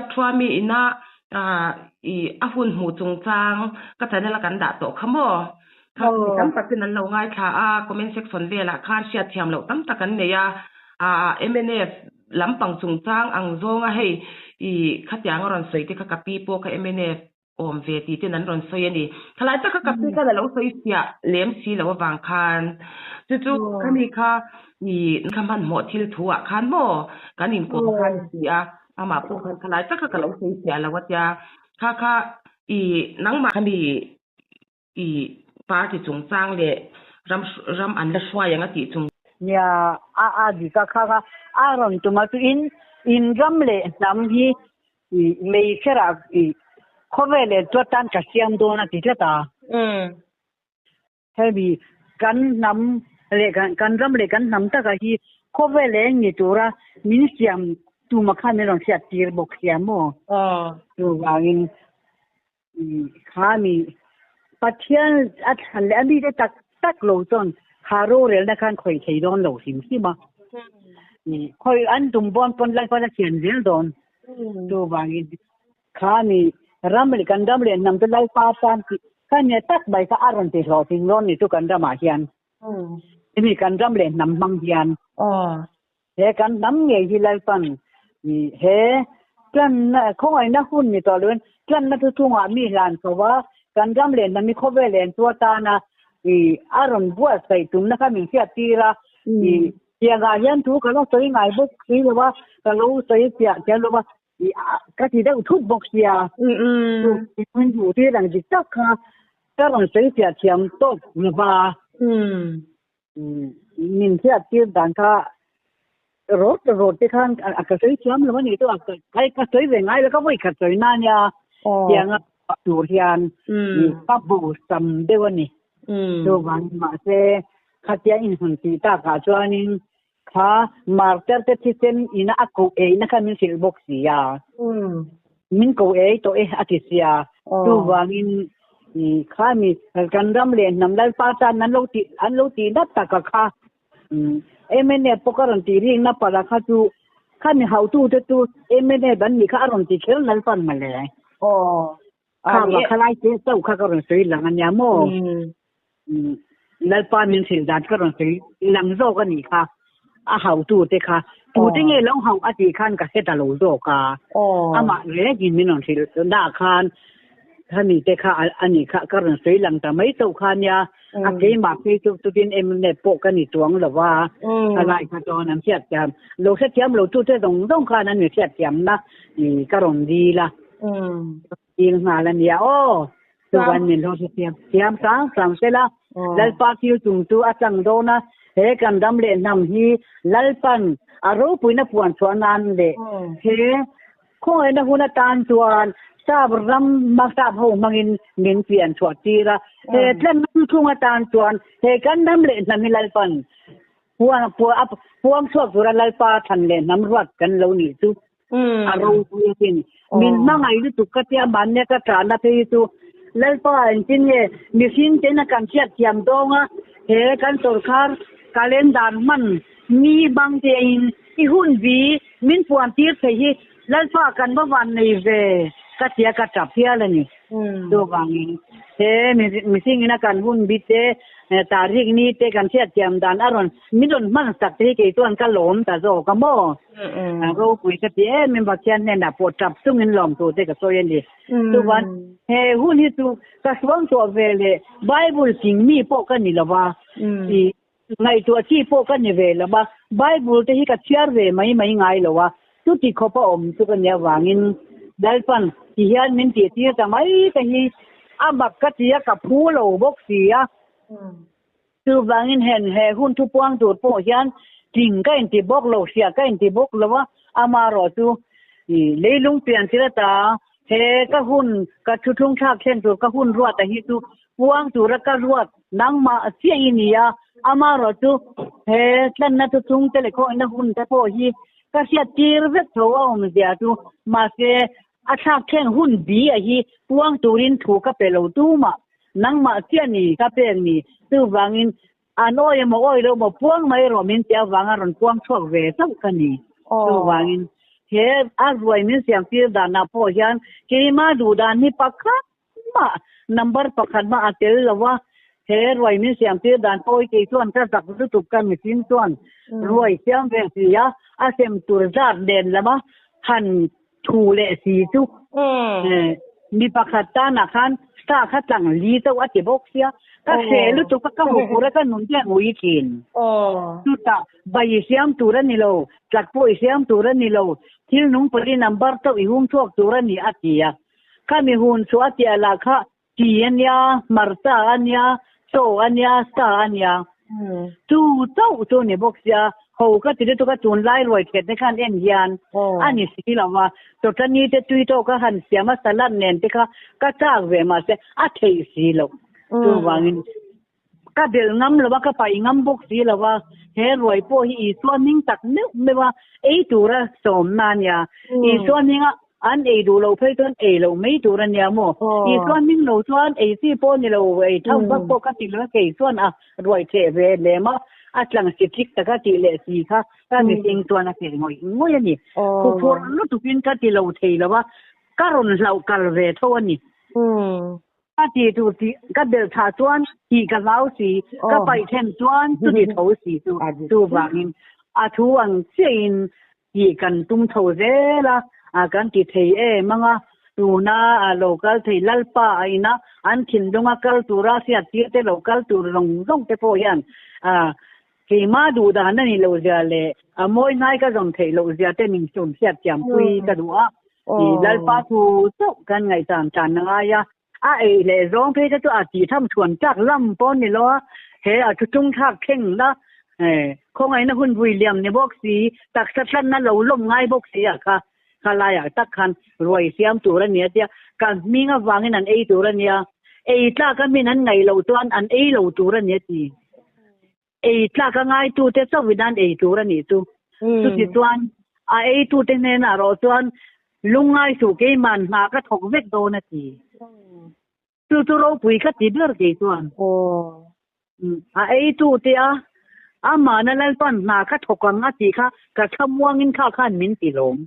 Biakthuami ina i a hun hmuh chungchang ka channel a kan dah tawh kha maw? Kha mi tam takin an lo ngaithla a, comment section velah khan hriatthiam loh tam tak an nei a, mnf lampang chungchang ang zawnga hei i khatiang a rawn sawi te kha ka pi pawh kha mnf awm ve tih ten an rawn sawi a ni. Thalai taka ka pi khan a lo sawi fiah lem si loh avang khan chu chu khami kha i kha hmanhmawh thil thu ah khan maw kan inkawm kha a ni si a, amah pawh khan thalai taka ka lo sawi fiah lo a tia kha kha i nangmah khami i party chungchang leh ram ram an la hruai ang a tih chung. Nia, a a dik a khang a, a rawn tum a chu in in ram leh hnam hi i mei kherah i khawvel leh chuan tan ka siam dawn a ti tlat a. Hemi kan hnam leh kan kan ram leh kan hnam taka hi khawvel eng ni tura min siam tuma khan min rawn hriat tir bawk sia maw? Chuvangin Khami Pathian a thlan leh a mite tak tak lo chuan kha rorelna khan khawih thei dawn lo hrim hrim a. Khawih an tum bawn pawn Lalpan a thian zel dawn. Chuvangin khami ram leh kan ram leh hnam chu Lalpa tan tih kha nia tak mai kha a rawn ti hlawhtling dawn ni chu kan ramah hian. Hemi kan ram leh hnam hmang hian. He kan hnam ngei hi Lalpan he tlanna khawngaihna hun ni tawh loin tlanna chu chungah mi hlan chho a, kan ram leh hnam hi khawvel en chu atana a rawn buatsaih tumna kha min hriat tir a. Tiangah hian thu ka lo sawi ngai bawk si lo a, ka lo sawi fiah thiam lo a, ka ti deuh thut bawk sia. Min duh tir ang dik tak kha ka rawn sawi fiah thiam tawk lo va. Min hriat tir dan kha rawt rawt te khan a ka sawi thiam lo a nih chu a ka sawi ve ngai lo ka vawi khat sawi na ania tianga tur hian ka bo sam deuh a ni chuvang mahse khatia inhmun tih takah chuanin kha martar te thisen ina a koh eina kha min hrilh bawk si a min ko ei tawh e a ti sia chuvangin khami kan ram leh hnam lalpa tan an lo tih an lo tih nat tak a kha MNF pawh ka rawn tih ring na pala kha chu khami hautu te chu MNF an nih kha a rawn ti kher lalpan mawle kha va khalai te chauh kha ka rawn sawi lang ania maw Lalpa min hrilh dan ka rawn sawi lang zawk a nih kha a hautu te kha tute nge lo hauh a tih khan ka hre ta lo zawk a amah rengin min rawn hrilh dah khan khami te kha a nih kha ka rawn sawi lang ta mai chauh kha nia a keimah phei chu chutin mnf pawh ka ni chuang lo va a lai kha chuan an hriatthiam lo hrethiam lo tute zawng zawng khan an hriatthiamna ka rawn dil a. Dil nghal a nia aw. Chuan min lo hrethiam thiam sang sang sela. Lalpa thil chung chu a chang dawn a, he kan ram leh hnam hi Lalpan a ropuina puan chhuah nan leh he khawngaihna hun atan chuan sap ram sap ho hmangin min pian chhuah tir a. He tlanna thung atan chuan he kan ram leh hnam hi Lalpan puang chhuak tura Lalpa thlan leh hnam ruat kan lo nih chu. A ropui asin. Min hmangaih lutuk ka tia mahnia ka ṭahna phei hi chu Lalpa engtin nge mihring ten a kan hriat thiam dawng a, he kan sawrkar calendar hman mi hmang te in i hun vi min puan tir thei hi Lalpa kan va van nei ve ka tia ka ṭap hial a ni. Chuvangin he mihring ina kan hun bi te tarik ni te kan hriat thiam dan a rawn min rawn hman sak te hi kei chuan ka lawm ta zawk a maw. Ropui ka ti em em Pathian hnenah pawh tap chungin lawm tur te ka sawi a ni. Chuan he hun hi chu ka suang tawh ve leh Bible ting mi pawh ka ni lo va, i ngaihtuah chi pawh ka ni ve lo va, Bible te hi ka chhiar ve mai mai ngai lo a, chuti khawp a awm chu ka nih avangin Lalpan ti hian min tih tir ta mai te hi a mak ka ti a, ka phu lo bawk si a. Chuvangin hen he hun thupuang tur pawh hian tling ka inti bawk lo, hria ka inti bawk lo a, amaherawh chu leilung pian thil ata he ka hun ka thuthlung thlak thlen tur ka hun ruat a hi chu puang tura ka ruat nangmah chiah i ni a, amaherawh chu he tlanna thuthlung te leh khawihna hun te pawh hi ka hriat tir vek tho a awmzia chu mahse a thlak thleng hun bi a hi puang turin thu ka pe lo tumah. Nangmah chiah ni ka pek ni, chuvangin an awi emaw awi lo emaw puang mai rawh min ti avanga rawn puang chhuak ve chauh ka ni. Chuvangin He a ruai min siam tir danah pawh hian keima duh dan hi pakhat mah number pakhat mah a tel lo a, he ruai min siam tir dan pawh hi kei chuan ka zak lutuk ka mihring chuan ruai siam ve si a, a sem tur zat nen lama han thu leh si chu mi pakhat tanah khan sa kha tlang li chauh a ti bawk sia, ka hreh lutuk a ka hmu tur a ka nun hian ui thin. Chutah bai i siam tur a ni lo, tlak pawh i siam tur a ni lo, thil nung pali number chauh i hung chhuak tur a ni a ti a. Khami hun chu a tiah lah kha ti a nia, hmarcha a nia, chaw a nia, sa a nia. Chu chauh chu ni bawk sia, ho ka ti lutuk a tunlai ruai thet te khan en hian a ni si lo va, chawtani te tui tawk a han siam a salad nen te kha ka chak ve mahse a theih si loh. Chuvangin Ka belh ngam lo a, ka paih ngam bawk si lo a, he ruai pawh hi Isua hming tak meuh meuh a ei tura sawmna a nia. Isua hminga an ei duh loh phei chuan ei loh mai tur a nia maw? Isua hming lo chuan ei chi pawh ni lo, ei tham vak pawh ka ti lo a, kei chuan a ruai theh ve lem a, a tlang si tlik taka tih leh si kha ka mihring chuan a theh ngawih ngawih a ni. Huphurh lutukin ka ti lo thei lo a, ka rawn hlauh kal ve tho a ni. Ka ti tur tih ka belh thah chuan tih ka hlau si, ka paih then chuan chuti tho si chu chuvangin a thu ang chiahin tih kan tum tho zel a, kan ti thei em ang a, tuna a lo kal thei Lalpa a ina an thinlunga kal tura hriat tir te lo kal tur zawng zawng te pawh hian keimah duh dan a nih loh zia leh a mawi hnai ka zawm theih loh zia te min sawm hriat thiam pui ka duh a. I Lalpa thu chauh kan ngaihsan tan a ngai a, a ei leh zawng phei te chu a tih tham chhuan chak lam pawh ni lo a, he a thu chung thlak thleng la khawngaihna hun vui liam ni bawk si, taksa thlanna lo lawm ngai bawk si ah kha kha laiah tak khan ruai siam tur a ni a tia, ka hming avangin an ei tur a nia, ei tlak a min an ngaih loh chuan an ei lo tur a ni a ti. Ei tlak a ngaitute chauhin an ei tur a nih chu. Chuti chuan a eitute hnenah erawh chuan lungngai suh keiman hna ka thawk vek dawn a ti. Chu chu ropui ka ti ber kei chuan. A eitute a amahna Lalpan hna ka thawk ang a tih kha ka thlamuangin kha khan min ti lawm.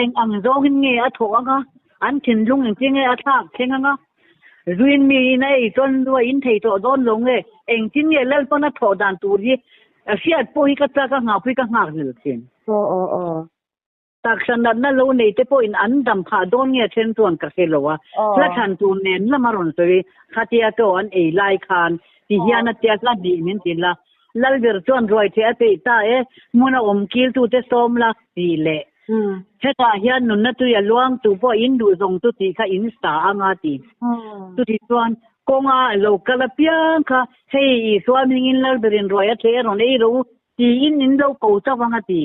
Eng ang zawngin nge a thawh ang a, an thinlung engtin nge a thlak thleng ang a, Zuin mi in a ei chuan lu a in thei tawh dawn lo nge, engtin nge Lalpan a thawh dan tur hi hriat pawh hi ka chak a nghahpui ka nghak zel thin. Taksa natna lo nei te pawhin an dam phah dawn nge then chuan ka hre lo a, hla thlan tur nen lam a rawn sawi, khatia chaw an ei lai khan ti hian a tia hla hnih min ti la, Lalber chuan ruai theh a peih ta e, hmun a awm kil tute sawm la tih leh hetah hian nunna tui a luang tu pawh in duh zawng chu tih kha in sa ang a ti. Chuti chuan kawnga lo kal apiang kha hei Isua hmingin Lalberin ruai a theh a rawn ei ro u tiin in lo ko chauh ang a ti.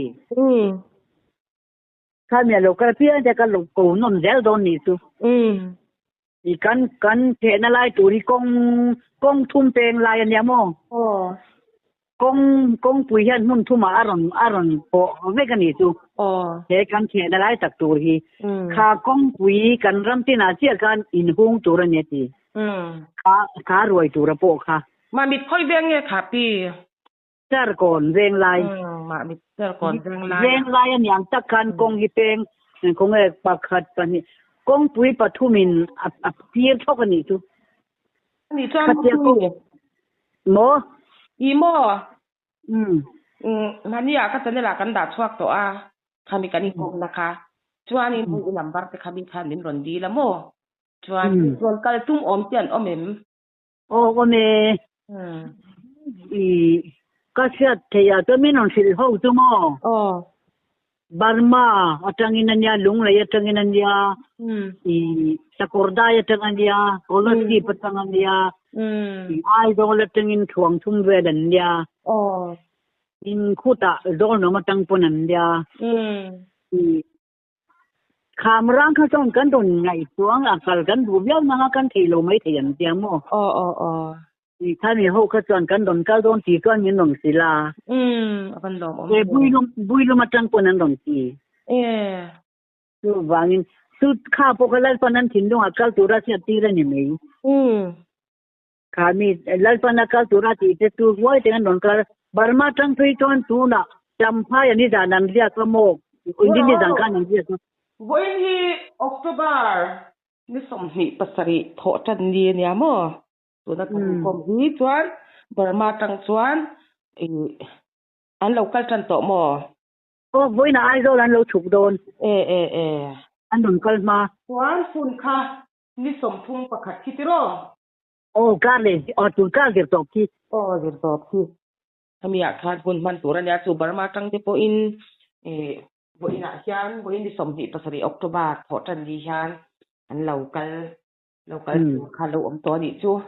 Khami a lo kal apiang te ka lo ko nawn zel dawn nih chu. I kan kan thehna lai tur hi kawng kawng thum peng lai a nia maw? Aw. Kawng kawngpui hian hmun thumah a rawn a rawn pawh vek a nih chu. Aw. He kan thehna lai tak tur hi. Kha kawngpui kan ram tinah chiah khan inhung tur a ni a ti. Kha kha ruai tura pawh kha. Mah mit khawi veng nge kha pi? Serkawn Venglai. Mah mit Serkawn Venglai. Venglai a niang tak khan kawng hi peng kawng e pakhat pahnih kawngpui pathumin a tir thawk a nih chu. Ani chuan Khatia kawng maw? I maw? Mahnia ka channel ah kan dah chhuak tawh a, khami kan inkawmna kha. Chuanin hei i number te kha mi khan min rawn dil a maw? Chuan rawn kal tum awm te an awm em? Aw awm e. I ka hriat theih ah chuan min rawn hrilh ho chu maw? Aw. Burma atangin a nia, Lunglei atangin a nia, i Sakawrdai atang a nia, Kolasib atang a nia, i Aizawl atangin Thuang thum vel an nia. Aw. In khutah Zawlnawm atang pawn an nia. I Kham rang kha chuan kan rawn ngaihtuah a, kal kan duh viau nang a, kan thei lo mai thei ang tia maw? Aw aw aw. Ni kha mi ho kha chuan kan rawn kal dawn tih chuan min rawn hrilh a. Umm, a van lawm awm ve. Builum, Builum atang pawn an rawn ti. E. Chuvangin, chu kha pawh kha Lalpan an thinlungah kal tura hriat tir a ni mai. Umm. Kha mi Lalpan a kal tura tih te chu huai teng an rawn kal. Burma tang phei chuan tunah Champhai an i zan an riak a maw? Inrinni zan khan an ziak a. Vawiin hi October ni 27 thawh tan ni a nia maw? Tuna kan inkawm hi chuan Burma tang chuan ih an lo kal tan tawh maw? Aw, vawiinah Aizawl an lo chhuk dawn. E e e. An rawn kal hma. Chuan hun kha ni 31 khi tiraw? Aw, kar leh, aw tun kar zir tawp khi. Aw, zir tawp khi. Hemi ah khan hun hman tur a nia, chu Burma tang te pawhin ih vawiinah hian vawiin ni 27 October thawh tan ni hian an lo kal lo kal tur kha lo awm tawh a nih chu.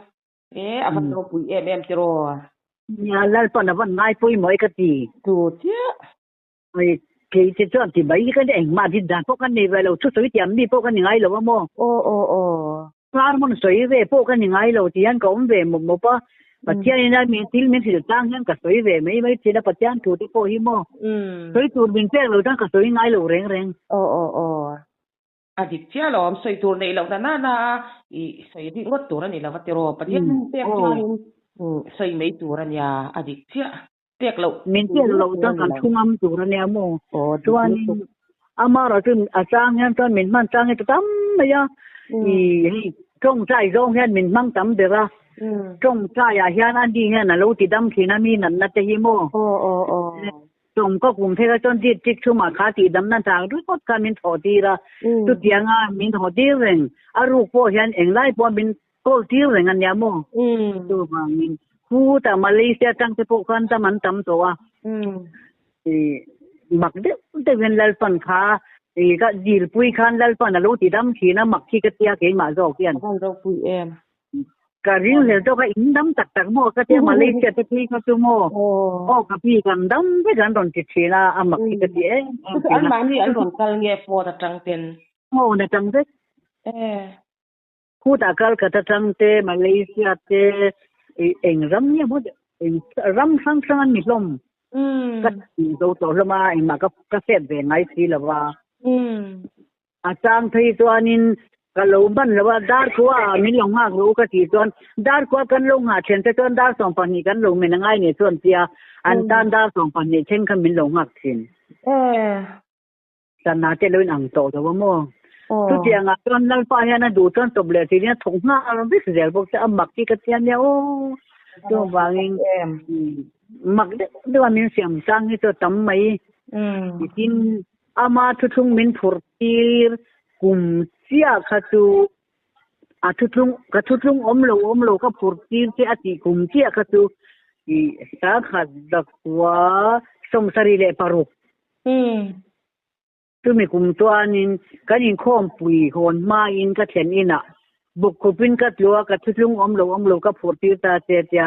E a van ropui em em tiraw? Nia, Lalpan a van ngai pawimawh e ka ti. Chu chiah. Ai, kei te chuan ti mai hi ka ni engmah din dan pawh ka nei ve lo, thusawi tiam mi pawh ka ni ngai lo a maw? Aw aw aw. Sermon sawi ve pawh ka ni ngai lo ti hian ka awm ve mawp mawp a, Pathian in a min thil min hrilh tang hian ka sawi ve mai mai thin a, Pathian thu te pawh hi maw sawi tur min pek lo chuan ka sawi ngai lo reng reng. Aw aw aw. A dik chiah lo, am sawi tur neih loh na nana a i sawi dik ngawt tur a ni lo va tiraw, Pathian min pek chuanin sawi mai tur a nia, a dik chiah. Pek loh Min pek loh chuan kan thu ngam tur a nia maw? Chuanin amaherawh chu a chang hian chuan min hman chang hi ta tam mai a, i hei tawngtai zawng hian min hmang tam ber a, tawngtaiah hian a ni hian a lo ti dam thin a mi natna te hi maw? Tawng ka kum phek a chuan dit tik chhumah kha tih damna chang ringawt kha min thawh tir a, chutianga min thawh tir reng a ruk pawh hian englai pawh min kawl tir reng a nia maw? Chuvangin khutah Malaysia tang te pawh khan dam an tam tawh a, mak deuh deuh hian Lalpan kha ka dilpui khan Lalpan a lo ti dam thin a, mak hi ka tia keimah zawk hian. A van ropui em. Ka ring hlel tawk a, in dam tak tak maw ka tia Malaysia te phei kha chu maw? Aw ka pi kan dam vek an rawn ti thin a, a mak hi ka ti em em thin a. Anmahni an rawn kal nge phone atang ten? Phone atang vek. Khutah Calcutta tang te, Malaysia te, eng ram nge maw eng ram hrang hrang an ni hlawm. Ka tih zo tawh hlawm a, engmah ka set ve ngai si lo va. A chang phei chuanin ka lo ban lo a, dar kua ah min lo nghak rawh u ka tih chuan dar kua kan lo nghah then te chuan dar 12 kan lo men a ngai nei chuan tia an tan dar 12 thleng kha min lo nghak thin. Sana te lo in ang tawh lo a maw? Chutiang ah chuan Lalpa hian a duh chuan tawp leh tih in a thawk nghal vek zel bawk che a mak hi ka tia nia aw. Chuvangin mak deuh deuh a min siam chang hi chu a tam mai. Tin ama thuthlung min phurh tir kum chiah kha chu a thuthlung ka thuthlung awm lo awm lo ka phurh tir che a tih kum chiah kha chu ih sangkhat zakua 76. Chumi kum chuanin kan inkhawmpui hawn hmain ka thlen inah bukkhupin ka tlu a, ka thuthlung awm lo awm lo ka phurh tir ta che tia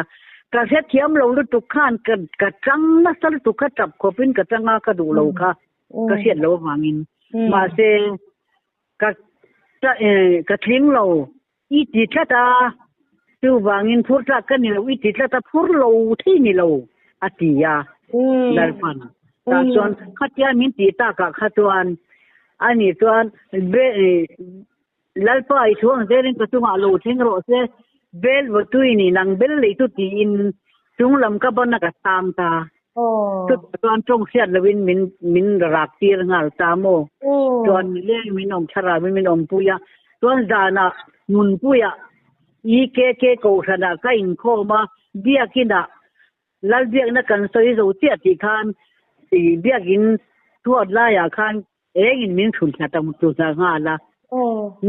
ka hrethiam lo lutuk khan ka ka tang nasa lutuk kha tap khawpin ka tang a, ka duh lo kha ka hriat lo avangin mahse ka ka tling lo i ti tlat a, chuvangin phur tlak ka ni lo i ti tlat a, phur lo thei ni lo a ti a Lalpan tah chuan khatia min tih takah kha chuan ani chuan Lalpa i thu ang zelin ka chungah lo thleng rawh se, bel vawtui ni nang bel lei chu tiin chung lam ka ban a ka chhang ta. Chutah chuan tawng hriat loin min min rak tir nghal ta maw? Chuan nileng min awm thlarau in min awmpui a, chuan zanah hmunpuiah EKK kohhranah ka inkhawm a, biakinah Lalbiakna kan sawi zo chiah tih khan biakin thuat laiah khan Engin min chhun thla ta tu hna nghal a.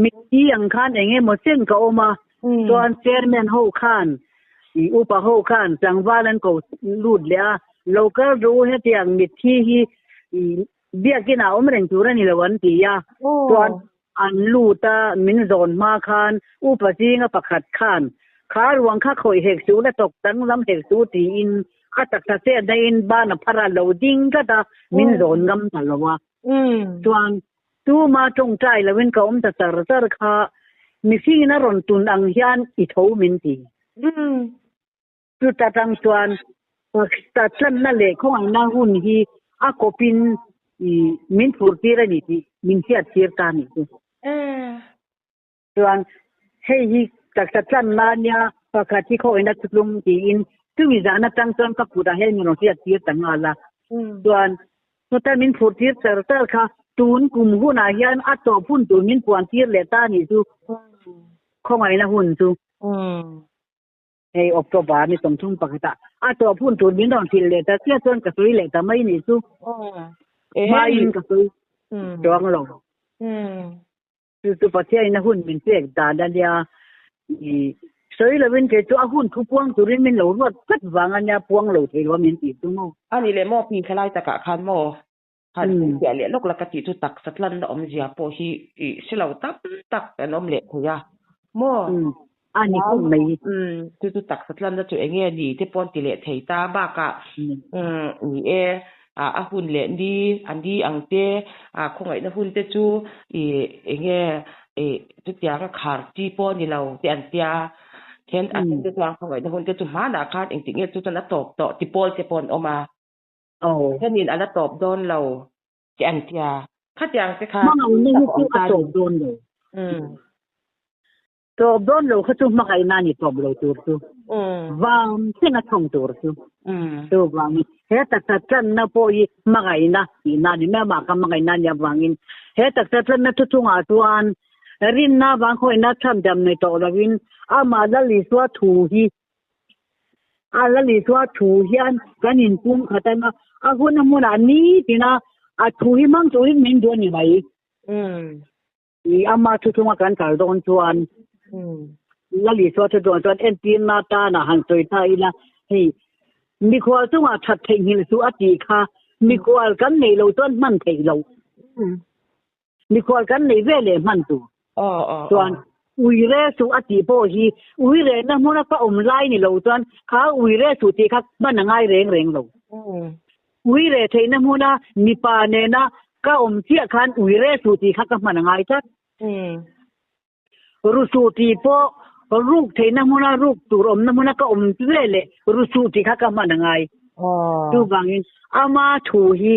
Mithi ang khan eng emaw chen ka awm a, chuan chairman ho khan, i upa ho khan tlangval an ko lut leh a, lo kal rawh u hetiang mithi hi i biakin ah awm reng tur a ni lo an ti a, chuan an lut a, min zawn hma khan upa zinga pakhat khan kha ruang kha khawih hek suh la tawk danglam hek suh tiin A taksa chet in ban a phar a lo ding tlat a, min zawn ngam ta lo a. Chuan tuma tawngtai loin ka awm ta char char kha, mihringin a rawn tun ang hian i tho min ti. Chuta tang chuan taksa tlanna leh khawngaihna hun hi a kawpin min phur tir a ni tih min hriat tir ta a nih chu. Chuan hei hi taksa tlanna ania pakhat hi khawina thutlung tiin chumi zan atang chuan ka kutah hian min rawn hriat tir ta nghal a. Chuan Chuta min phurh tir char char kha tun kum hunah hian a tawp hun tur min puan tir leh ta anih chu khawngaihna hun chu. Hei October ni 31 ah a tawp hun tur min rawn hrilh leh ta chiah chuan ka sawi leh ta mai anih chu. Hmain ka sawi chuang lo. Chu chu Pathianin a hun min pek dan a nia. I sawi lovin kei chu a hun thu puang turin min lo ruat tlat vang a nia puang lo thei lo a min tih chu maw. A nih leh maw pi thalai takah khan maw han infiah leh lawk la ka tih chu taksa tlanna awmzia pawh hi i hre lo tam tak an awm leh thei a maw. A ni khawp mai. Chu chu taksa tlanna chu enge ni te pawh an ti leh thei ta bakah ni e. A hun leh ni, a ni ang te, a khawngaihna hun te chu i enge i chutianga khar chi pawh a ni lo te an tia. Then a then te chuan khawngaihna hun te chu hmanah khan engtik nge chu chuan a tawp tawh ti pawl te pawh an awm a. Thenin a la tawp dawn lo te an tia. Khatiang te kha Hmangaihna hi chu a tawp dawn lo. Tawp dawn lo kha chu hmangaihna a ni tawp lo tur chu. Vang thleng a thawng tur chu. Chuvangin he taksa tlanna pawh hi hmangaihna tihna a ni mai a, amah kha hmangaihna a nih avangin he taksa tlanna thu chungah chuan rinna avang khawihna chhandam nei tawh lovin amah Lal Isua thu hi a Lal Isua thu hian kan inpum khat a, a hun a hmunah nitina a thu hi hmang turin min duh a ni mai. I ama thu chunga kan kal dawn chuan Lal Isua thu dawn chuan entirna tana han sawi ta ila hei mikhual chungah that theihnghilh suh a tih kha mikhual kan neih loh chuan hman theih loh mikhual kan neih ve leh hman tur chuan uire suh a tih pawh hi uire na hmuna ka awm lai ni lo chuan kha uire suh tih kha hman a ngai reng reng lo. Uire theihna hmuna mipa nena ka awm chiah khan uire suh tih kha ka hman a ngai tlat. Ru suh tih pawh ruk theihna hmuna ruk tur awmna hmuna ka awm ve leh ru suh tih kha ka hman a ngai. Chuvangin ama thu hi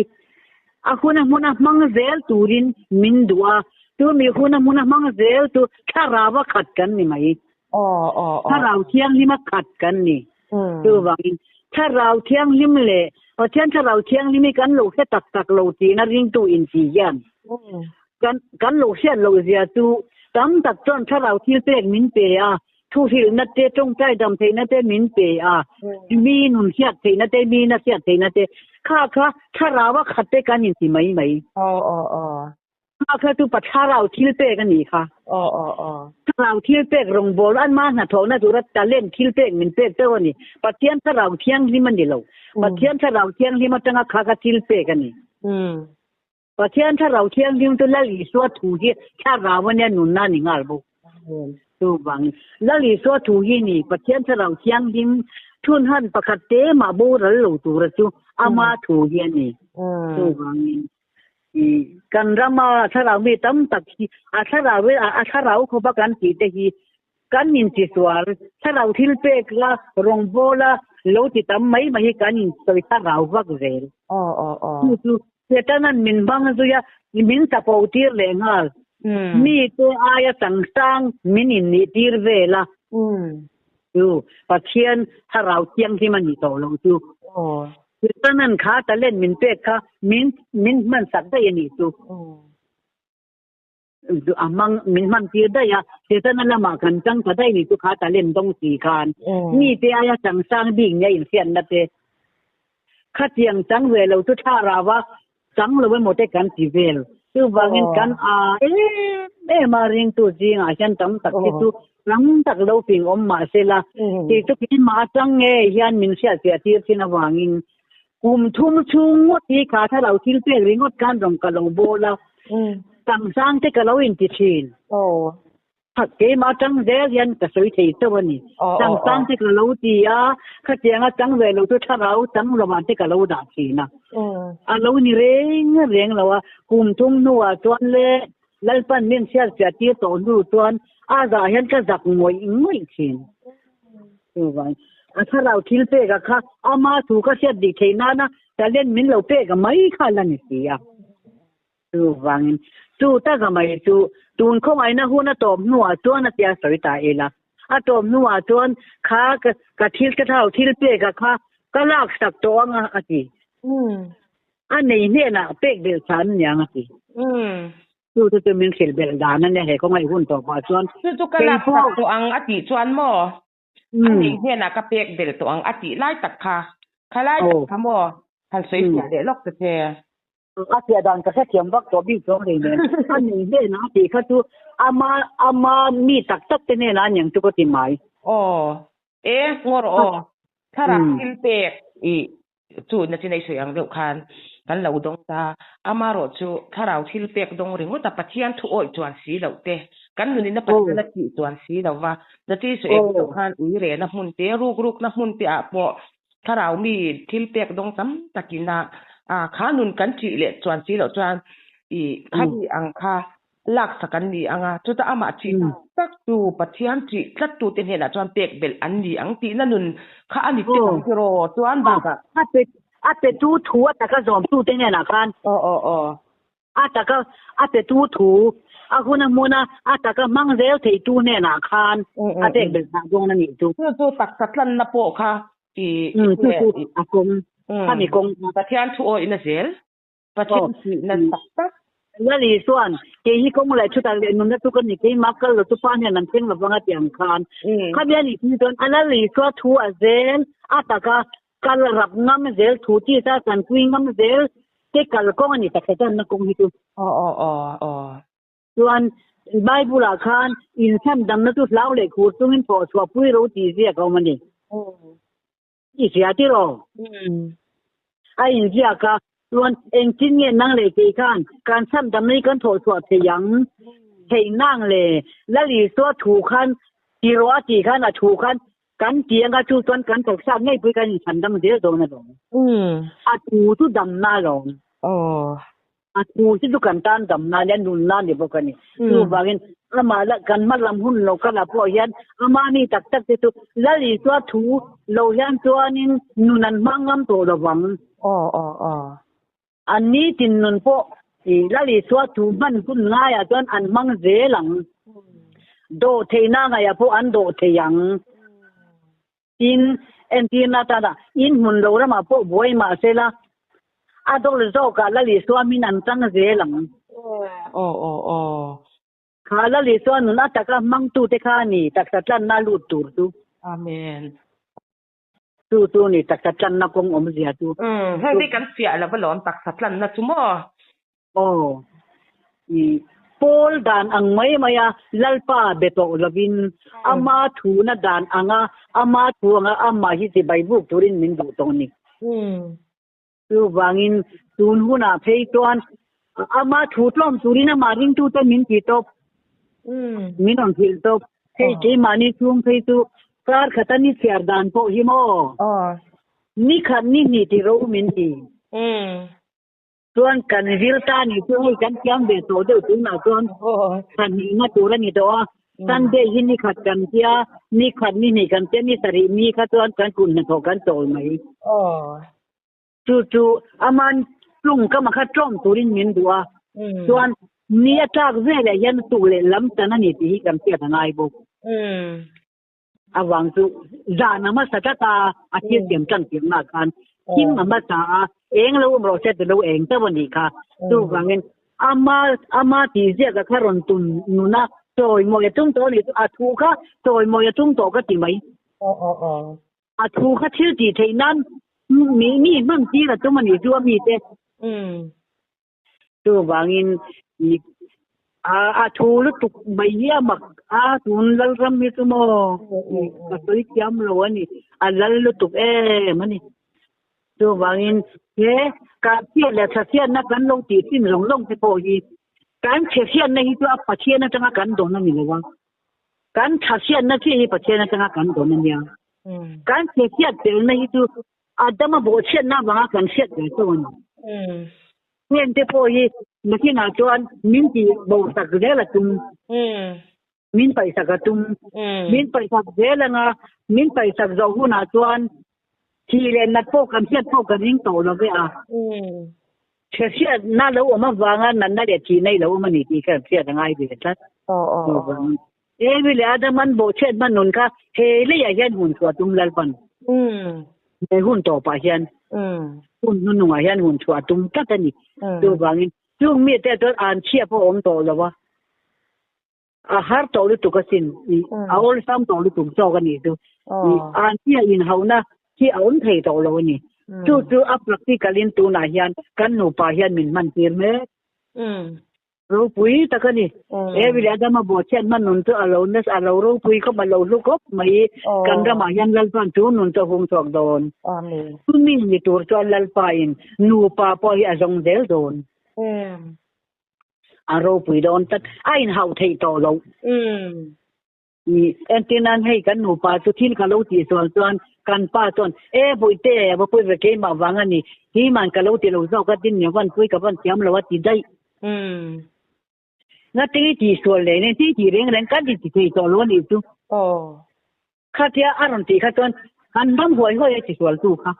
a huna hmuna hmang zel turin min duh a, chumi huna hmuna hmang zel chu thlarau a khat kan ni mai. Thlarau thianghlim a khat kan ni. Chuvangin Thlarau Thianghlim leh Pathian Thlarau Thianghlim hi kan lo hre tak tak lo tiin a ringtu inti hian kan kan lo hriat loh zia chu tam tak chuan Thlarau thil pek min pe a, thuhrilhna te, tawngtai dam theihna te min pe a, mi nun hriat theihna te, mi na hriat theihna te, kha kha Thlarau a khat te kan inti mai mai. Kha kha chu pa thlarau thil pek a nih kha. Aw aw aw. Thlarau thil pek rawngbâwl an mah hnathawhna tura talent thil pek min pek chauh a ni. Pathian thlarau thianghlim a ni lo. Pathian thlarau thianghlim aṭanga kha kha thil pek a ni. Pathian thlarau thianghlim chu Lal Isua thu hi thlarau a nia nunna a ni nghal bawk. Chuvangin Lal Isua thu hi ni Pathian thlarau thianghlim thunhan pakhat te mah boral lo tura chu ama thu hi a ni. Chuvangin Kan rama thlarau mi tam tak hi a thlarau a thlarau khawpa kan tih te hi kan intisual thlarau thil pek la rawngbawla lo ti tam mai mai hi kan insawi thlarau vak zel. Chu chu Setanan min hmang zui a, min chapo tir leh nghal. Mi te aia changchang min innih tir vel a. Chu Pathian thlarau thianghlim a nih tawh lo chu. Setanan kha talent min pek kha min min hman sak daih a nih chu. A hmang min hman tir daih a, Setana lamah kan chang ta daih a nih chu kha talent dawng si khan. Mi te aia changsang bik nia inhriatna te. Khatiang chang ve lo chu thlarau a chang lo emaw te kan ti vel. Chuvangin kan a em em a ringtu zingah hian tam tak hi chu tam tak lo fing awm mah se la, kei chu keimah atang nge hian min hriatfiah tir thin avangin kum thum chhung ngawt hi kha thlarau thil pek ringawt khan rawn ka lo bawl a, changsang te ka lo inti thin. Keimah atang zel hian ka sawi thei chauh a ni. Changsang te ka lo ti a, khatianga chang ve lo chu thlarau chang lovah te ka lo dah thin a. A lo ni reng reng lo a, kum thum hnuah chuan le Lalpan min hriatfiah tir tawh hnu chuan a zah hian ka zak ngawih ngawih thin. Chuvang a thlarau thil peka kha ama thu ka hriat dik theih nana talent min lo pek mai kha la ni si a. Chuvangin, chu taka mai chu tun khawngaihna hun a tawp hnuah chuan a tia sawi ta ila. A tawp hnuah chuan kha ka thil ka thlarau thil peka kha ka laksak tawh anga a ti. A nei hnenah pek belh chhan a niang a ti. Chu chu chu min hrilh belh dan a nia he khawngaih hun tawh pah chuan. Chu chu ka lak sak tawh ang a tih chuan maw? A nei hnenah ka pek belh tawh ang a tih lai tak kha. Kha lai tak kha maw? Han sawi fiah leh lawk ta che. A fiah dan ka hrethiam vak tawh bik chuang rei nen. A nei hnenah a tih kha chu ama ama mi tak tak te hnenah a niang chu ka ti mai. Aw. E, ngaw rawh aw. Thlarau thil pek i Chu nachin ei sawi ang deuh khan kan lo dawng ta. Amarawh chu thlarau thil pek dawng ringawt a, Pathian thu awih chuan si loh te, kan nunin a Pathian a tih chuan si lo va. Nachin sawi ang deuh khan ui rehna hmun te, ruk rukna hmun te ah pawh thlarau mi thil pek dawng tam takin a kha nun kan tih leh chuan si loh chuan i khami ang kha Laksak an ni ang a, chutah amah ṭih tak tu, Pathian ṭih tlat tute hnenah chuan pek belh an ni ang tihna nun kha a ni tek ang tiraw chuan bakah. A pe a pe tu thu a taka zawm tute hnenah khan. Aw aw aw. A taka a pe tu thu a hun a hmun a a taka hmang zel thei tu hnenah khan a pek belh phah dawn a nih chu. Chu chu taksa tlanna pawh kha i Chu chu a kawng khami kawng kha. Pathian thu awihna zel. Pathian tihna tak tak. Lali chuan, Kei hi kawng leh thutak leh nunna chu ka ni, keimah kal lo chu pa hian an thleng lovang a ti ang khan. Khami a nih phei chuan a Lali chua thu a zel a taka kal rap ngam zel thu tisa chanpui ngam zel te kal kawng a ni taksa channa kawng hi chu. Aw aw aw aw. Chuan Bible ah khan inchhan damna chu hlau leh khur chungin pawh chhuahpui ro tih ziak a awm a ni. I hria tiraw? A inziak a, chuan engtin nge nang leh kei khan kan chhan dam mai kan thawh chhuah thei ang? Thei nang le, Lal Isua thu khan tiraw a tih khan a thu khan kan ti anga chu chuan kan taksa ngei pui kan inchhan dam zel dawn alawm. A thu chu damna alawm. A thu hi chu kan tan damna nia nunna ni bawk a ni. Chuvangin amah la kan hma lam hun lo kal ah pawh hian ama mi tak tak te chu Lal Isua thu lo hian chuanin nun an hmang ngam tawh lo vang. An nitin nun pawh Lal Isua thu hman hun ngaiah chuan an hmang zel ang. Dawh theihna ngaiah pawh an dawh thei ang. Tin, entirna atana in hmun lo ramah pawh buai mah sela, a dawl zawkah Lal Isua min an chang zel ang. Aw aw aw. Kha Lal Isua nun a taka hmangtute kha a ni taksa tlanna lut tur chu. Amen. Chu chu ni taksa tlanna kawng awmzia chu. Umm, heng hi kan fiah lo alawm taksa tlanna chu maw? Aw, i Paul dan ang mai mai a Lalpa be tawh lovin ama thuna dan anga ama thu anga amah hi chibai buk turin min duh tawh a ni. Chuvangin tun hunah phei chuan ama thu tlawm turin amah ringtute min ti tawp, min rawn hrilh tawp. Hei keimahni chhung phei chu kar khata ni chhiar dan pawh hi maw? Ni khat ni hnih ti ro min ti. Chuan kan zir ta ni chu hei kan thiam ve tawh deuh tunah chuan thla hnihna tur a ni tawh a, Sunday hi ni khat kan tia, ni khat ni hnih kan tia, ni sarih mi kha chuan kan kut hnathawh kan chawl mai. Chu chu aman tlung ka makha tlawm turin min duh a, chuan ni a tlak veleh hian tuk leh lam tan a ni tih hi kan hriat a ngai bawk. Avang chu zan a hmasa tlat a, a thil siam tan tirna khan thim a hmasa a, eng lo awm rawh se ti lo eng chauh a nih kha. Chuvangin ama ama tih ziaka kha rawn tum nuna chawimawi a tum tawh a nih chu a thu kha chawimawi a tum tawh ka ti mai. A thu kha thil tih theih nan mi mi hman tir a tum a nih chu a mite. Chuvangin a thu lutuk mai hi a mak a, tun Lalram hi chu maw ka sawi thiam lo a ni, a lal lutuk em a ni. Chuvangin he kan chhiat leh thasiatna kan lo tih thin zawng zawng te pawh hi kan chhehriatna hi chu a Pathian atanga kan dawn a ni lo a, kan thasiatna chiah hi Pathian atanga kan dawn a nia. Kan chhehriat telna hi chu Adama bawhchhiatna avanga kan hriat ve chauh a ni. Heng te pawh hi nakinah chuan min tih bo sak zel a tum, min paihsak a tum. Min paihsak zel anga min paihsak zawh hunah chuan thih leh nat pawh kan hriat pawh kan ring tawh lo ve a. Hriatna lo awm avanga natna leh thihna i lo awm a ni tih kha hriat a ngai ve tlat. Evi leh Adaman bawhchhiat hman nun kha he leiah hian hun chhuah tum Lalpan. He hun tawpah hian. Hun hnuhnungah hian hun chhuah a tum tlat a ni. Chuvangin chung mite chuan an chhia pawh a awm tawh lo a, a har tawh lutuk asin, a awlsam tawh lutuk zawk a nih chu. An chhia inhauhna hi a awm thei tawh lo a ni. Chu chu a practical in tunah hian kan nupa hian min hman tir mek. Ropui tak a ni. Evi leh Adama bawhchhiat hman nun chu a lo nasa, a lo ropui khawp, a lo hlu khawp mai i kan ramah hian Lalpa'n chu nun chu a hung chhuak dawn. Chumi ni tur chuan Lalpain nupa pawh hi a zawng zel dawn. A ropui dawn tlat. A inhauh theih tawh loh. Ni, entir nan hei kan nupa chu thil ka lo tih sual chuan kan pa chuan e Bawihte a va pui ve keimah vang a ni, himan ka lo ti lo zawk a tin nia van pui ka van thiam lo a ti daih. Ngatinge tih sual leh nen ti tih reng reng kan inti thei tawh lo a nih chu. Khatia a rawn tih kha chuan kan ram huai huai a ti sual tu kha.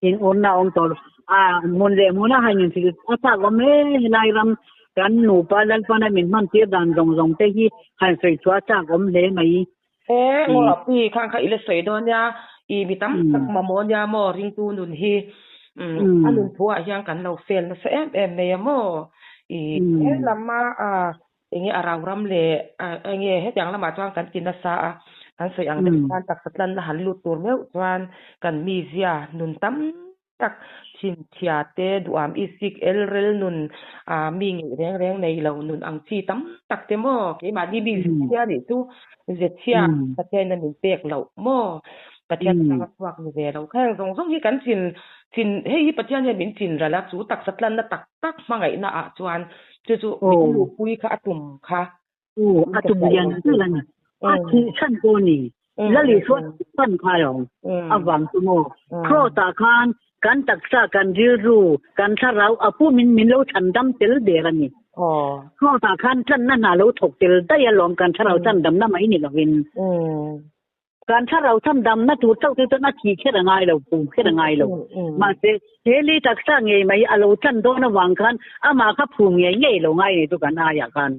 In urna awm tawh lo. A hmun leh hmuna han inhrilh a chak awm hle helai ram kan nupa Lalpana min hman tir dan zawng zawng te hi han sawi chhuah a chak awm hle mai. He Ngawpi khang kha i la sawi dawn nia, i mi tam tak mamawh nia maw ringtu nun hi a nun thu ah hian kan lo fail nasa em em mai a maw. I he lama enge a rau ram leh enge hetiang lamah chuan kan ti nasa a, kan sawi ang deuh khan taksa tlanna han lut tur meuh chuan kan mizia nun tam tak thinchhia te duham isik elrel nun ah mi ngeih reng reng nei lo nun ang chi tam tak te maw keimahni mi zechhia nih chu zechhia Pathiain a min pek loh maw Pathian atanga chhuak ni ve lo kha heng zawng zawng hi kan chin chin hei hi Pathian hian min chin ral a chu taksa tlanna tak tak hmangaihna ah chuan Chu chu min luhpui kha a tum kha. Aw, a tum lian zel a ni. A thih chhan pawh a ni. Lali chuan chhan kha lo. A vang chu maw. Cross ah khan kan taksa, kan rilru, kan thlarau a pumin min lo chhan dam tel der a ni. Cross ah khan tlanna hna lo thawk tel daih alawm kan thlarau chhan damna mai ni lovin. Kan thlarau chhan damna tur chauh te chuan a thih kher a ngai lo, pum kher a ngai lo. Mahse, he lei taksa ngei mai a lo chan dawn avang khan amah kha phum ngei ngei lo ngai nei chu kan aiah khan.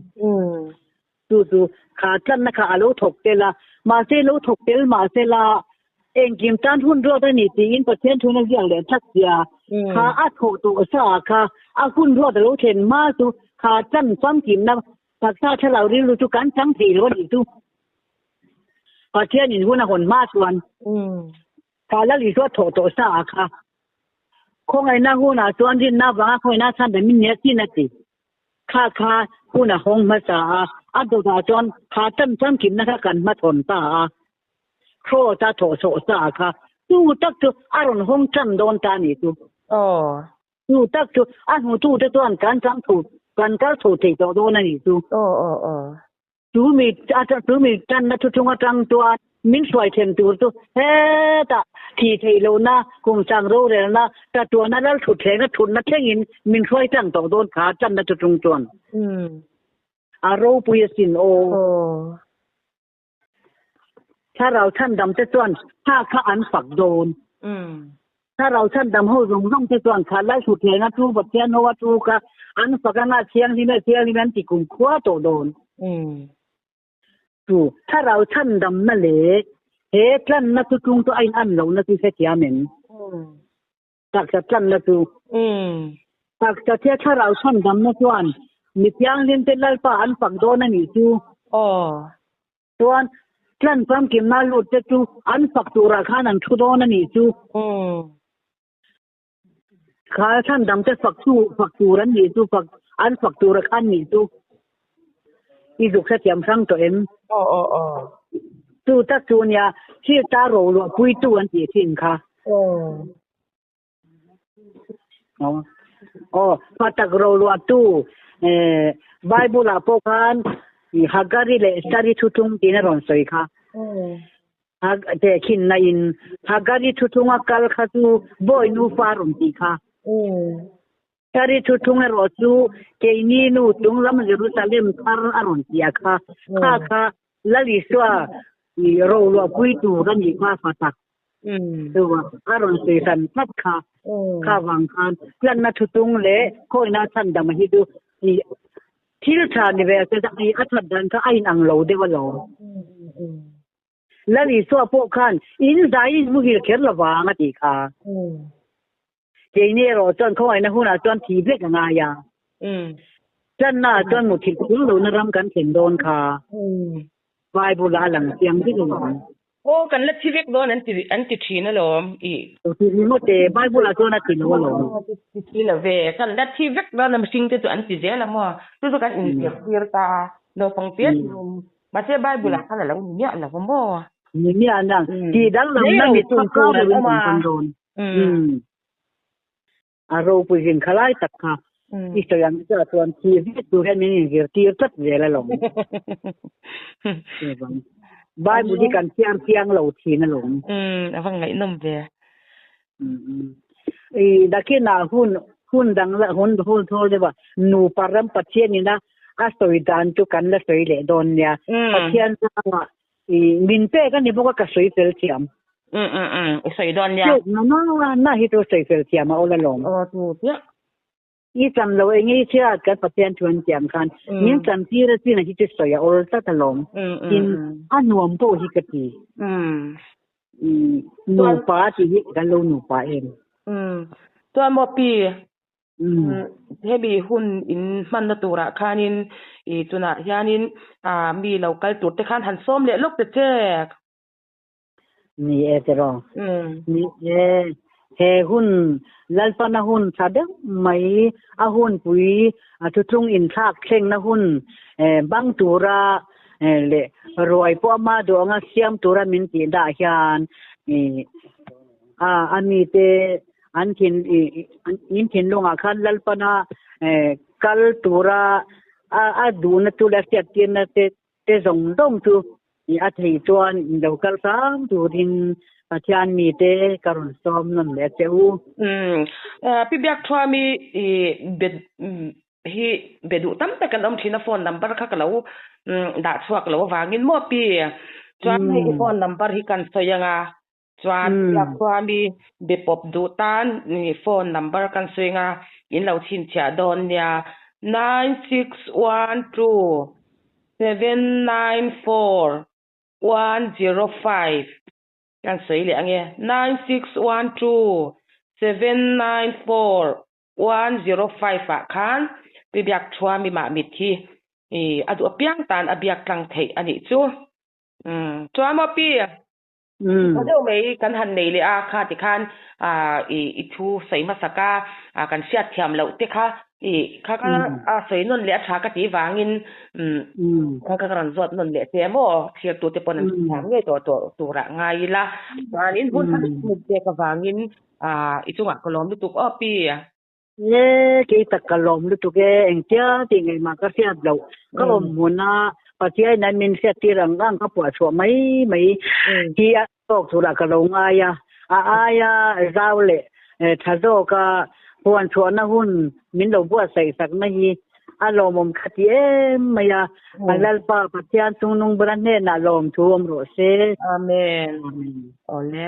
Chu chu kha tlanna kha a lo thawk tel a, mahse lo thawk tel mahse la engkim tan hun ruat a ni tiin Pathian thuna ziak leh tlat sia kha a thawh tawh sa kha a hun ruat a lo thlen hma chu kha chan famkimna taksa thlarau rilru chu kan chang thei lo a nih chu. Pathian in hun a hawn hma chuan kha Lal Isua thawh tawh sa a kha. Khawngaihna hunah chuan rinna avanga khawngaihna chhan dan min nia chin a ti. Kha kha hun a hawng hmasa a, a dawtah chuan kha chan famkimna kha kan hmachhawn ta a. Kraws a thawh sawh sa a kha chu tak chu a rawn hawng tan dawn ta a nih chu. Chu tak chu a hnutute chuan kan chang tho kan kal chho thei tawh dawn a nih chu. Chu mi chu mi tanna thu chung atang chuan min hruai then tur chu hetah thih theih lohna, kum sang rorelna, tatuana lal thut thlenga thutna thlengin min hruai tlang tawh dawn kha tanna thu chung chuan a ropui asin aw. Thlarau chhandam te chuan kha kha an fak dawn. Thlarau chhandam ho zawng zawng te chuan kha lai thuthleng a thu Pathian ho a thu kha an fak anga thianghlim e thianghlim an ti kum khua tawh dawn. Chu thlarau chhandamna leh he tlanna chu tung chu a in an lohna chu hrethiam em? Taksa tlanna chu. Taksa thia thlarau chhandamna chuan mi thianghlim te Lalpa an fak dawn a nih chu. Chuan tlan famkimna lut te chu an fak turah khan an thu dawn a nih chu. Kha chhandam te fak chu fak tur an nih chu fak an fak tura khan nih chu. I zuk hrethiam hrang tawh em? Chu tak chu nia thil ta roluah puitu an tih thin kha. Aw, patak roluahtu Bible ah pawh khan Hagari leh Sari thutlung tiin a rawn sawi kha. Tehkhinna in Hagari thutlunga kal kha chu bawi nufa a rawn tih kha. Sari thutlung erawh chu keini nu chung lam Jerusalem thar a rawn tih a kha. Kha kha Lal Isua roluahpui tur a nih kha patak. Chuva a rawn sawi hran tlat kha, kha vang khan tlanna thutung leh khawina chhandam hi chu thil tha ni ve se a that dan kha a inang lo deuh alawm. Lal Isua pawh khan in zai in muhil kher lovang a tih kha. Keini erawh chuan khawngaihna hunah chuan thi vek a ngai a. Channa ah chuan muthilh phur lohna ram kan thlen dawn kha. Bible ah a lang chiang vek alawm. Aw kan la thi vek dawn an ti an ti thin alawm i. Ti ringawt e, Bible ah chuan a ti lo alawm. Ti si lo ve, kan la thi vek dawn a mihring te chu an ti zel a maw? Chu chu kan inzirtir ta a, naupang te thin. Mahse Bible ah khan a lo ni miah lo a maw? Ni miah nang, tih danglamna mit phak kar loin kan pan dawn. A ropui zin kha lai tak kha i sawi ang chiah chuan thi vek tur hian min inzirtir tlat zel alawm. Bible hi kan chhiar chiang lo thin alawm. A va ngaihnawm ve. I nakinah hun hun dang la hun hun thawl deuh a nupa ram Pathian ina a sawi dan chu kan la sawi leh dawn nia. Pathian zangah I min pek a ni bawk a ka sawi fel thiam. Um um um i sawi dawn nia. Pek na na na hi chu sawi fel thiam a awl alawm. Aw tu chiah. I chan lo eng i chhiat kan Pathian thu an tiam khan min chan tir a chin a hi chu sawi a awl tlat alawm. Tin a nuam pawh hi ka ti. Um nupa tih hi kan lo nupa em. Um chuan maw pi Hemi hun in hmanna turah khanin i tunah hianin mi lo kal tur te khan han sawm leh lawk ta che. Ni e tiraw. Ni e, he hun Lalpana hun tha deuh mai a hunpui a thutlung inthlak thlengna hun bang tura leh ruai pawh ama duh anga siam tura min tih dah hian a mite An thin in thinlungah khan Lalpana kal tura a duhna chu leh a hriattirna te te zawng zawng chu a thei chuan in lo kal hram turin Pathian mite ka rawn sawm nawn leh a che u. Umm Pi Biakthuami i be hi be duh tam tak an awm thin a phone number kha ka lo dah chhuak lo avangin maw Pi chuan hei i phone number hi kan sawi anga Chuan Biakthuami be pawp duh tan phone number kan sawi anga in lo chhinchhiah dawn nia, 9612 794 105 kan sawi leh ange, 9612 794 105 ah khan Pi Biakthuami mah mit hi a duh apiang tan a biak tlang theih a nih chu. Chuan maw Pi? Tha deuh mai kan han nei leh a, kha ti khan i i thu sawi hmasak a, kan hriat thiam loh te kha i kha kha a sawi nawn leh a tha ka tih vangin kha kha ka rawn zawt nawn leh che maw thirtu te pawn an hrethiam ngei tawh tawh turah ngai ila chuanin hun tha deuh pek avangin i chungah ka lawm lutuk aw pi. E kei tak ka lawm lutuk e, engtia tih ngaihmah ka hriat loh, ka awm hmun a Pathian in min hriat tir ang ang ka puah chhuah mai mai hi a tawk turah ka lo ngai a, a aia zau leh tha zawka huan chhuahna hun min lo buatsaih sakna hi a lawmawm kha ti em mai a, a Lalpa Pathian chungnung bula hnenah lawmthu awm rawh se. Amen. Awle.